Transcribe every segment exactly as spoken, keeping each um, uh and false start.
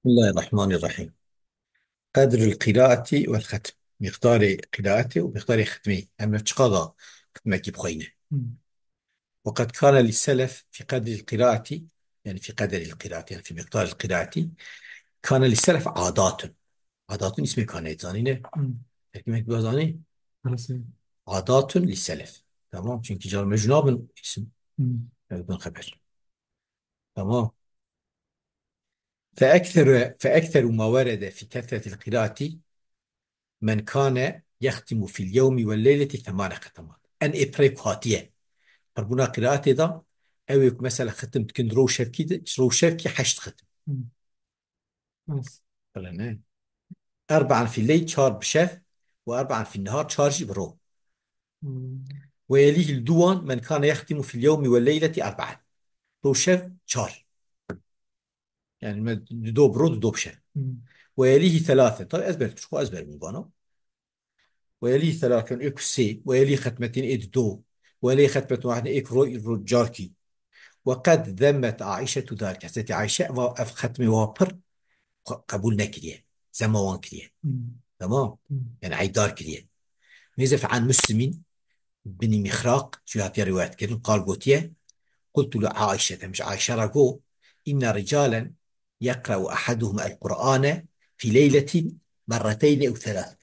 بسم الله الرحمن الرحيم. قدر القراءة والختم. Miqdarê qiraetê û miqdarê xitmê. Em çiqada xitmekî bixweyne. Hmm. وقد كان للسلف في قدر القراءة، يعني في قدر القراءة، يعني في مقدار القراءة، كان للسلف عادات. Adatun ismê kane, zanî ne? Hmm. Terkîmek bi zanî? Nasıl? Adatun li selef. Tamam, çünkü car mecnun bin isim. Hmm. Evet, bin haber. Tamam. فأكثر، فأكثر ما ورد في كثرة القراءة من كان يختم في اليوم والليلة ثمان ختمات. En ê pirê ku hatiye. Pirbûna qiraetê de, ew ê ku mesela xitim dikin, rewşevkî de, rewşevkî heşt xitim. Hmm. Bes. Bile ne? Erbe'an fî leyl, çar bi şev, û erbe'an fî nehar, çar jî bi ro. Hmm. Ve yelîhî li duwan men kane yextimu fîl yewmî ve leyleti erbe'an. Rewşev çar. Yani me dido bi ro, dido bi şev. Hmm. Ve yelîhî thelâthen. Tabi ezber, çiko ezber bû bana. Ve yelî thelâthen, êk sê, ve yelî xetmetîn, ê dido, ve yelî xetmetîn wahidin, êk ro, ro carkî. Ve qed zemmet Aişetu zalike. Hezretî Ayşe va ev xetmê wa pir qe-, qebûl nekiriye. Zema wan kiriye. Hmm. Tamam? Hmm. Yani eydar kiriye. Mêze fe an Muslimîn binî Mîxraq, jî hatiye rîwayet kirin, qal gotiye, Qultu li Aişe, em ji Ayşe re got, inne ricalen يقرأ أحدهم القرآن في ليلة مرتين أو ثلاث.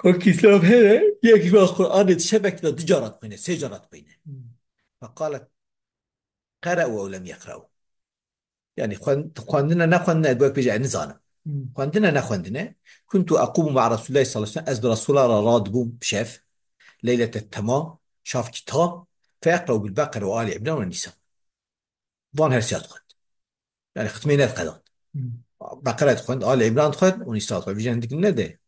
Wekî îslam heye, yek ji wan Qur'anê di şevekî de du cara dixwîne, sê cara dixwîne. Hmm. فقالت قرأوا أو لم يقرأوا. Yani xwend-, xwendine, nexwendine, wek bêje, ez nizanim. Hmm. Xwendine, nexwendine. كنت أقوم مع رسول الله صلى الله عليه وسلم. Ez bi Resûla re radibûm bi şev. ليلة التمام. Şavkî tam. فيقرأ بالبقرة وآل عمران والنساء. Van her sê dixwend. Yani xitmê nediqedand. Hmm. Beqere dixwend, Ali Îmran dixwend, û Nîsa dixwend. Vîjin hindik ne de.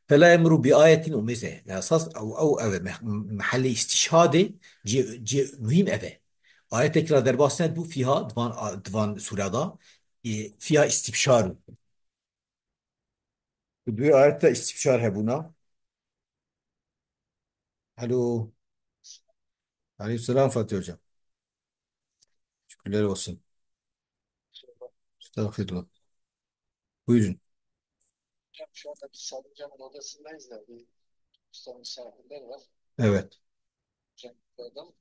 Fela emru bi ayetin û mêze. Yani esas ew, ew, ev e, meh-, mehellê îstîşhadê, cê, cê muhîm ev e. Ayetek ra derbas nedibû, fîha, divan, divan sûre da, e, fîha îstîbşar. Bi duy ayet de îstîbşar hebûna. Alo. Aleykümselam Fatih Hocam. Şükürler olsun. Estağfirullah. Buyurun. Hocam şu anda biz Sabri Hocam'ın odasındayız da bir usta misafirler var. Evet. Hocam, bu adam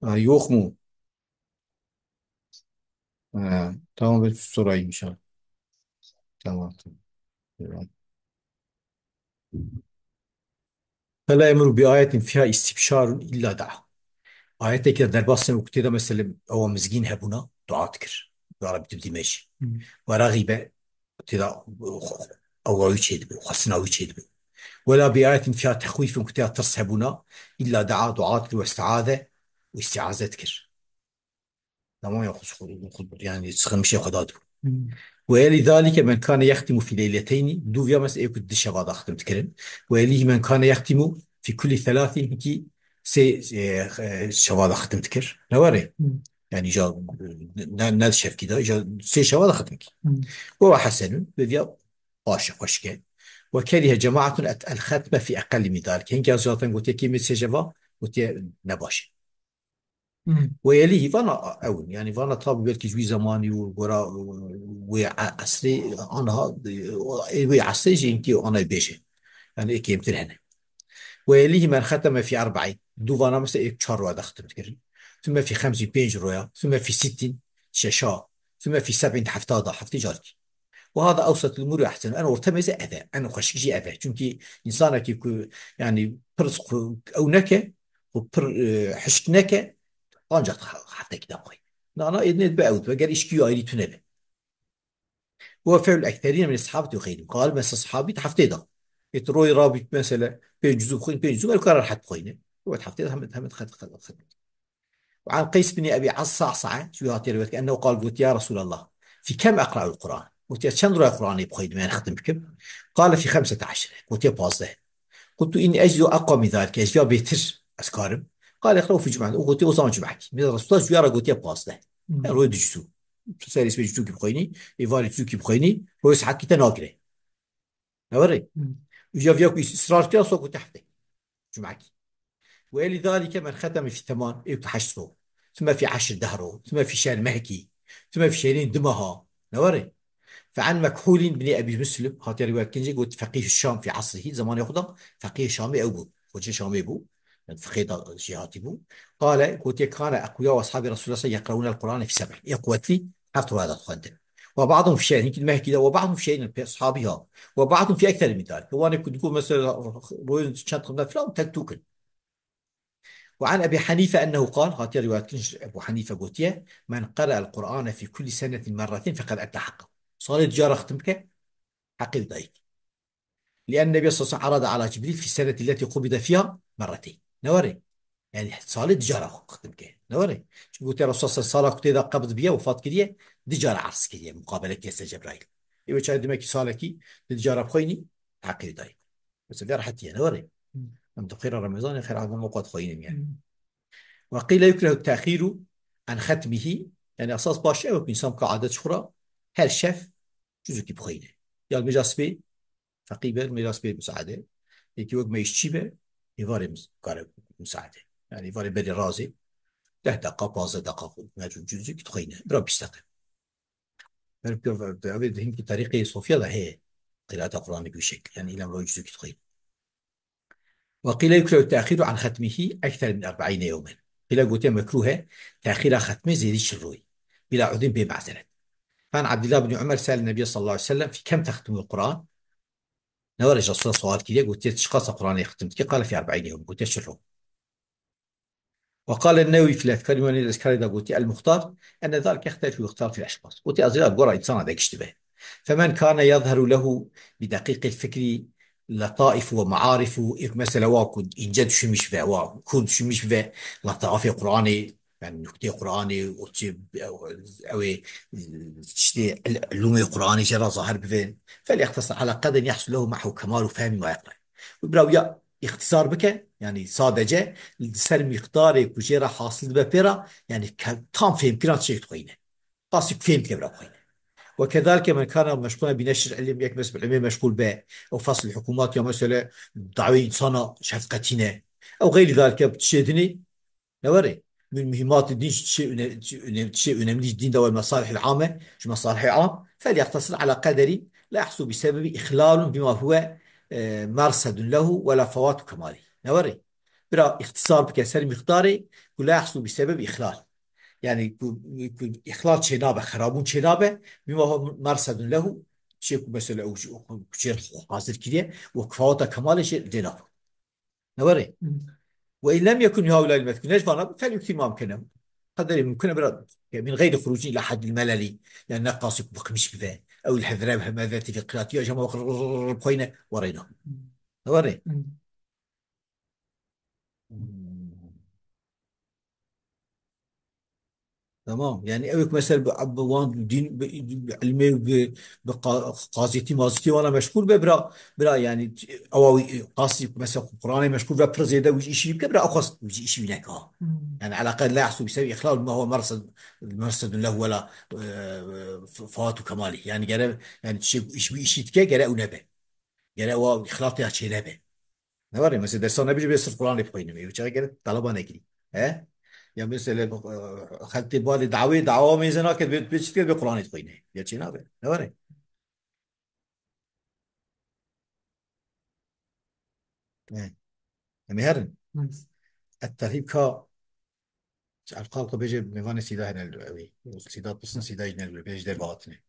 Ha, yok mu? Ha, tamam, ben sorayım inşallah. Tamam, tamam. Tamam. Fela emru bi ayetin fiha istibşarun illa da'a. Ayetekî de derbas nebû ku tê de mesela ewa mizgîn hebûna, dua dikir. Ya Rabbi, tu bidî me jî. Hı. Wera xîbe, tê de ewa wî çêdibû, xwestina wî çêdibû. Wela bi ayetin fiha texwîfun, ku tê de tirs hebûna, illa da'a, dua dikir, westa'aze, û îstîaze dikir. Tamam ya, xwe, xwe, xwe, yani, sıkılmışê xwe dadibû. Hmm. Ve yelî zalike men kane yextimu fî leyleteynî, dû viya mes ê ku di şeva de xtim dikirin. Ve yelî men kane yextimu fî kulli thelâthîn, hinkî sê, e, e, şeva de xtim dikir. Ne were? Hmm. Yani, ja, ne, ne di şevkî de, ja sê şeva de xtim kir. Hmm. Ve ve hesenun, ve viya baş e, xweşik e. Ve kerihe cemaatun et el xetme fî eqelli min zalike. Hinkî zaten gotiye kê me sê şeva, gotiye ne baş e. Hmm. Weyelî vana ew in. Yani vana tabi belkî ji wî zemanî û gora wê e-, esrê aniha, e, wê esrê jî hinkî ana bêje. Yani ê kêmtir hene. Weyelî men xeteme fî erba'în. Du vana mesela êk çar roya de xetim dikirin. Thumme fî xemsîn, pênc roya. Thumme fî sittîn, şeşa. Thumme fî seb'în, hefta da, heftê carkî. Ve hada ewsetul umûr ve ehsen. En orta mêze ev e. En xweşik jî ev e. Çünkü insanekî ku, yani, pir xwe ew neke, xwe pir, e, hişk neke, ancak ha-, heftekî de xwe. Nana êdinê dibe ew dibe. Ger îşkî û ayrî tune be. Ve fe'l ekserîne min eshabî ve xeyrî. Galib mesela sahabî di heftê de. Êt royê rabî mesela pênc cüzû bixwîn, pênc cüzû, ew kara rehet bixwîne. Wet heftê de hemet, hemet xet, xet, xet. Ve an Qeys bin Ebî As-, Sa'sa'a, ji wî hatiye rivayet, ennehu qal, gotiye, ya Resûlallah, fî kem eqra'ul Qur'an? Gotiye, çend raya Qur'anê bixwînim, yani xetim bikim? Qale fî xemsete eşre. Gotiye, pazdeh. Qultu inni ecidu eqwa min zalike, ez ya bêtir ez karim. Qale iqra'u fî cum'e, û gotiye, o zaman cum'ekî. Mesela Resûlullah ji wî ya re gotiye pazdeh. Hmm. Yani royê du cüzû. Tu serê sibê cüzûkî bixwînî, êvarê cüzûkî bixwînî, royê sehekî te nagire. Ne were? Hmm. Îja viya ku israr kira, so gotiye heftê. Cum'ekî. Ve elî zalike men xeteme fî teman, ê ku heşt ro. Thumme fî eşr, deh ro. Thumme fî şehr, mehkî. Thumme fî şehrîn, du meha. Ne were? فعن مكحول بن أبي مسلم, hatiye rivayet kirin jî, got, فقيه الشام في عصره, zamanê xwe de feqîhê Şamê ew bû, xocê Şamê bû, yani fiqhê de jê hatî bû. قال, gotiye, كان أقوياء أصحاب رسول الله صلى الله عليه وسلم يقرؤون القرآن في سبع, yê quwetlî heft rivayet dixwendin. وبعضهم في شيء, hinkî di me hikî de, وبعضهم في شيء, sahabî ha, وبعضهم في أكثر من ذلك. Wan ê ku digo mesela rojên çend xwe filan tek tûk in. وعن أبي حنيفة أنه قال, hatiye rivayet kirin ji Ebu Hanife gotiye, من قرأ القرآن في كل سنة مرتين فقد أدى حقه. Salê du cara xitim bike, heqê wî dayî. لأن النبي صلى الله عليه وسلم عرض على جبريل في السنة التي قبض فيها مرتين. Ne were? Yani salê du cara xitim bike. Ne were? Çünkü gotiye Resulullah sala ku tê de qebz biye, wefat kiriye, du cara erz kiriye, muqabele kiriye ser Cebraîl. Ê wê çawa demek ki salekî du cara bixwînî, heqê wî dayî. Mesela vê rehetî ye, ne were? Hmm. Em di xêra Remezanê xêr evan wexwet xweyînin yani. Hmm. وقيل يكره التأخير عن ختمه, yani esas baş ew ku insan bike adet ji xwe re her şev cuzukî bixweyne. Ya li mêja sibê feqî be, li mêja sibê musaade. Yekî wek me îşçî be, êvarê mis-, kare musaade. Yani êvarê berê razê deh deqa, panzdeh deqa xwe me cu-, cuzukî dixweyne. Bira bîst deqe. Belkî ev, ev ê di hinkî terîqê Sofiya de heye. Qiraeta Qur'anê bi şekil. Yani îlem roj cuzukî dixwîn. وقيل يكره التأخير عن ختمه أكثر من أربعين يوما. Qîle gotiye mekrûh e, texîra xetmê zêdî çil rojî. بلا عذر, bê mazeret. فعن عبد الله بن عمر سأل النبي صلى الله عليه وسلم في كم تختم القرآن؟ Ne were ji Resulullah sual kiriye, gotiye, çiqasa Qur'anê xitim dike? قال في أربعين يوما, gotiye çil roj. وقال النووي في الأذكار, Îmam Newî di Ezkarê de gotiye, المختار أن ذلك يختلف ويختلف في الأشخاص. Gotiye, ez rê gora însana de giş dibe. فمن كان يظهر له بدقيق الفكر لطائف ومعارف, ê ku mesela wa ku înce düşünmüş ve, wa kûr düşünmüş ve, letaifê Qur'anê, yani nukteyê Qur'anê, o çi, ew ê, tiştê, il-, ilûmê Qur'anê jê re zahir bibe. فليقتصر على قدر يحصل له معه كمال فهم ما يقرأ. Û bira ya îxtisar bike, yani sadece li ser mîqdarê ku jê re hasil dibe pê re, yani ke-, tam fêhmkirina tiştê dixweyne. Qasî ku fêhm dike bira bixweyne. وكذلك من كان مشغولا بنشر العلم, yek mes bi ilmê meşgûl be, ew fasl hikûmat ya mesele dawê însana şefqetîne. Ew xeyrî dalike bi tiştê dinê, ne were? Min muhîmatê din, tiştê öne-, tiştê öne-, tiştê önemlî ji din de were, mesalihil ame, ji mesalihê am, فليقتصر على قدر لا يحصل بسبب إخلال بما هو, e, مرصد له ولا فوات كماله. Ne were? Bira îxtisar bike ser mîqdarê ku la yahsul bi sebeb îxlal. Yani ku, ku îxlal çênabe, xerabûn çênabe, bima huwa mersedun lehu, çê ku mesela ew ji, ku çê hazir kiriye, û fawata kemalê jê lê nabe. Ne were? Hmm. Ve in lem yekun haulâil mezkûr, ne ji vana, fel yuktir ma emkene. Qederê mumkun e bira, min geyri xurûcin ila haddil melelî. Yani ne qasî ku bixmiş bibe. Ew il hezre ve hemezeti fî qiratiya, jema xweyne, wereyna. Hmm. Ne were? Hmm. Tamam. Yani ew mesela bi, bi wan din, bi, bi ilmê, bi, bi qa-, qaziyetî mazîtî wana meşgûl be, bira, bira yani ewa wî qasî mesela Qur'anê meşgûl ve pir zêde wî îşî bike, bira ew xwest wî îşî wî neka. Hmm. Yani alaqa la yahsu bi sebebi ihlal ma huwa mersedun lehu wela, e, f-, fawatu kemali. Yani gere, yani şey, iş, wî îşî dike gere ew nebe. Gere ewa îxlatê ya çênebe. Ne var ya, mesela dersa nebijî bê sirf Qur'anê bixwînim. Ê, çaxê gere talaba nekirî. He? Ya mesela, e, xeltê balê dawê, dawa mêze nake, bê, bê çi dike, bê Qur'anê dixwîne. Ya çênabe. Ne var ya? He. Em ê herin. Hı. Et-Terhîb ka, ji Elqab xwe bêje, mêvanê Sîda hene li ewî. Sîda pirsin, Sîda jî ne li wê, bêje derve hatine.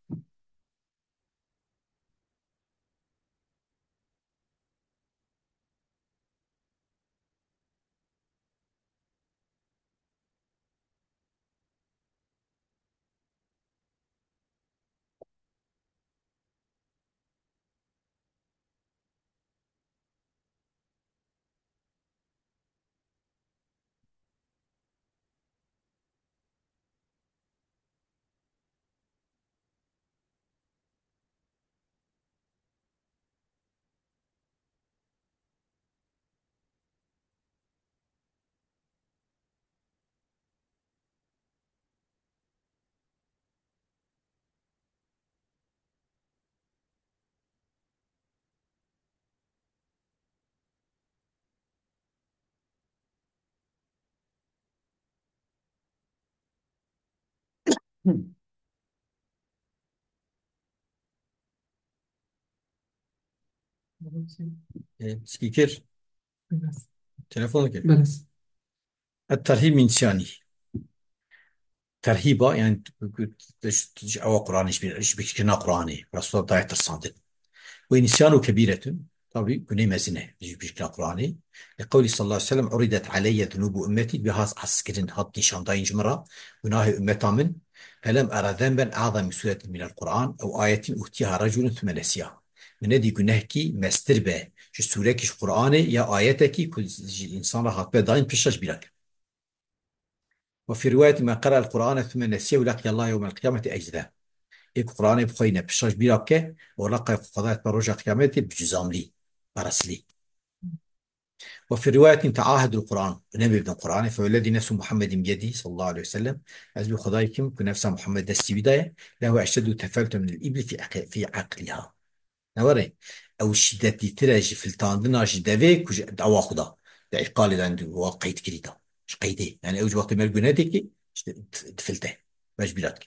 E, piskî kir. Telefon kir. Belê. Et-terhîb min nisyanî. Terhîba, yani, ewa Qur'anê, ji bîr, ji bîrkirina Qur'anê, Resulullah daye tirsandin. Ve nisyan û kebîretun, tabi, gunê mezin e, ji bîrkirina Qur'anê. Li qewlî sallallahu aleyhi ve sellem, "Uridet aleyye zunubu ümmeti", bi has askirin hat nîşandayîn ji min re, gunahê ümmeta min, "Felem era zenben a'zem min suretin minel Qur'an, ew ayetin uhtiha reculun thumme nesiya." Min nedî gunehkî mestir be, ji sûrekî ji Qur'anê ya ayetekî ku ji însan re hatbe dayîn pişta ji bîra kir. Ve fî riwayetin men qera el Qur'ane thumme nesiyehu laqiya Allah yewmel qiyameti ecze. Ê ku Qur'anê bixweyne pişta ji bîra bike, û laqay xwe xwedayet be roja qiyametê bi cuzamlî, bereslî. Ve fî riwayetin teahedul Qur'an, ne bibin Qur'anê, fewellezî nefsu Muhammedin biyedî sallallahu aleyhi ve sellem, ez bi Xwedayê kim ku nefsa Muhammed destî wî de ye, lehu eşeddu tefeltu minel îbli fî eqi-, fî eqliha. Ne were, ew şîdetîtir e ji filtandina ji devê ku ji ewa xwe da. De îqalê de wa qeyd kirî da. Ji qeydê. Yani ew ji wextê me guneh dikî, işte, t-, difilte. Ve ji bîra dike.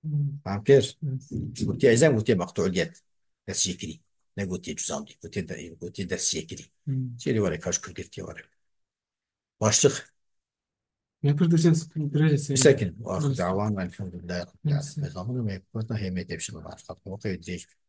Hmm. Fam kir? Evet. Gotiye ecem, gotiye meqtu'ul yed. Dest jê kirî. Ne gotiye cuzam dî. Gotiye de, gotiye dest jê kirî. Hmm. Çê lê were kaş kur girtiye were. Başlık. Yapır da sen direce sen. Bisekin. Ve ahir davan ve elhamdülillahi rabbil alemin. Zamanı me kota hemê tepşin var. Hakkı o kadar direct.